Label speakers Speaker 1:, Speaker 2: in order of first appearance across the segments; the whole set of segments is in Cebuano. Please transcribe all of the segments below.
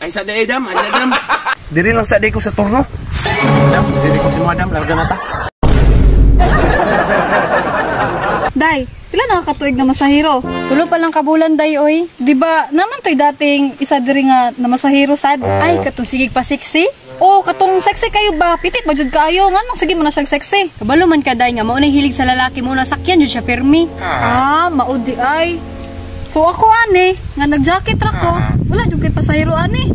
Speaker 1: Ay sa day dam, ay sa dam. Diri lang sa day ko sa turno. Dam, diri ko si madam, larga na ta.
Speaker 2: Day, pila na katuig na masahiro?
Speaker 3: Tulo pa lang kabulan, day, oy.
Speaker 2: Di ba naman to'y dating isa diri nga na masahiro sad?
Speaker 3: Ay, katong sigig pa sexy?
Speaker 2: Oh, katong sexy kayo ba? Pitit ba jud kaayo? Nganong sige mo na siyang sexy?
Speaker 3: Kabalo man ka, day, nga mao nang hilig sa lalaki mo, nasakyan jud siya pirmi.
Speaker 2: Ah, mao di ay. So ako ani, nga nag-jacket ra ko, wala jud kay pasahero ani.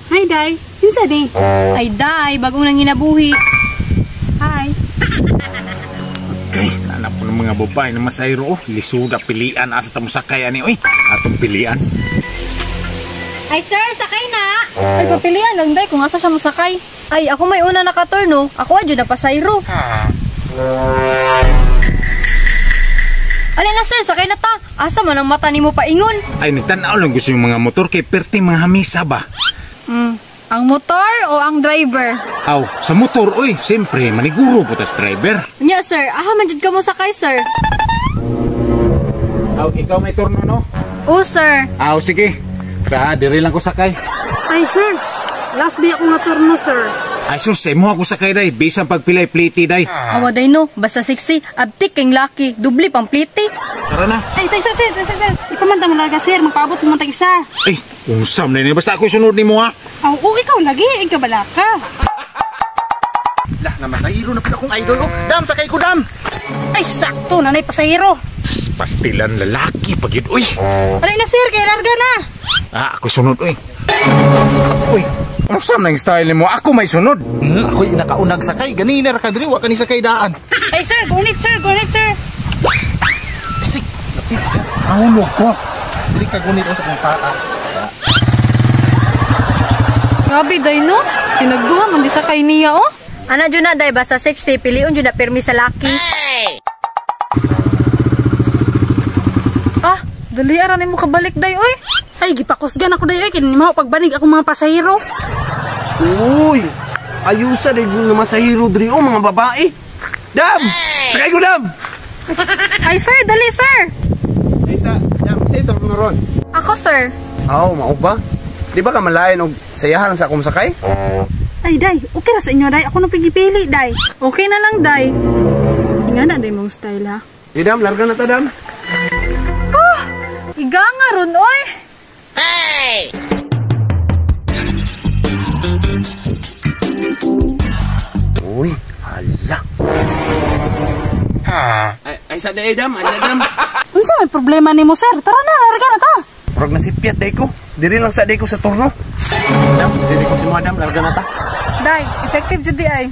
Speaker 4: Hi, day. Kinsa di?
Speaker 3: Ay, day, bagong nanginabuhi. Hi.
Speaker 5: Okay, anak po ng mga babae na masahiro. Oh, lisuda pilian asa ta mosakay ani oy. Atong pilian.
Speaker 3: Ay, sir, sakay na.
Speaker 2: Ay, papilian lang day kung asa siya mosakay.
Speaker 3: Ay, ako may una nakaturno. Ako adyo na pasayro. Alin na, sir, sakay na ta. Asa man ang mata nimo paingon?
Speaker 5: Ay, nagtan-aw lang gusto yung mga motor kay perti mga hamisa ba?
Speaker 2: Ang motor o ang driver?
Speaker 5: Aw, sa motor, oy, siyempre, maniguro po tas driver.
Speaker 3: Nya, sir, aha man jud ka mo sakay, sir.
Speaker 5: Aw, ikaw may turno, no?
Speaker 3: Oh, sir.
Speaker 5: Aw, sige. Ta, diri lang ko sakay.
Speaker 4: Ay, sir. Last day ako nga turno, sir.
Speaker 5: Ay, sus, mo ako sakay, day. Bisan pagpilay, pliti, day.
Speaker 3: Awa, day, no. Basta sexy. Abtik kang laki. Dubli pang pliti.
Speaker 5: Tara na.
Speaker 4: Ay, tay, sir, sir, sir, sir. Ipamantang mo lang, sir. Magpaabot mo man isa.
Speaker 5: Ay, usam na ini. Basta ako sunod ni mo, ha?
Speaker 4: Aw, oh, ikaw lagi. Ikaw balaka.
Speaker 6: Lah, na masahiro na pala akong idol, oh. Dam, sakay ko, dam.
Speaker 4: Ay, sakto. Nanay, pasahero.
Speaker 5: Pastilan lalaki pag yun, uy.
Speaker 4: Alay na, sir. Kaya larga na.
Speaker 5: Ah, ako sunod, uy. Uy, usam na yung style mo. Ako may sunod.
Speaker 6: Ako'y nakaunag sakay. Ganina ra ka diri, wa ka ni sakay daan.
Speaker 4: Ay, sir. Gunit, sir. Gunit, sir.
Speaker 6: Sik.
Speaker 5: Mahulog ko.
Speaker 6: Diri ka gunit sa akong paa.
Speaker 2: Grabe, day, no? Pinagduha man di sakay niya, oh.
Speaker 3: Ana jud na, day, basta sexy, piliun jud na pirmi sa laki.
Speaker 2: Ah, dali ara nimo kabalik, day, oy.
Speaker 4: Ay, gipakusgan ako, day, oy. Kini mo pagbanig akong mga pasahero.
Speaker 1: Uy, ayusa day na masahiro diri oh, mga babae. Dam! Sakay ko, dam!
Speaker 2: Ay, sir, dali, sir.
Speaker 1: Ay sa, dam, sa ito ron.
Speaker 2: Ako, sir.
Speaker 1: Aw, mao ba? Di ba ka malain og sayahan sa akong sakay?
Speaker 4: Ay, day, okay ra sa inyo, day. Ako nang pigipili, day.
Speaker 2: Okay na lang, day. Ingana, day, mong style, ha?
Speaker 1: Di, dam, larga na ta, dam.
Speaker 2: Ah, iga nga ron, oy.
Speaker 1: Hey! Uy, hala. Ay, sa day, dam, ay sa dam.
Speaker 4: Unsa may problema nimo, sir? Tara na, larga na ta.
Speaker 1: Murag nasipyat, day ko. Diri lang sa day ko sa turno. Dam, diri ko si madam, larga na ta.
Speaker 2: Day, effective jud di ay.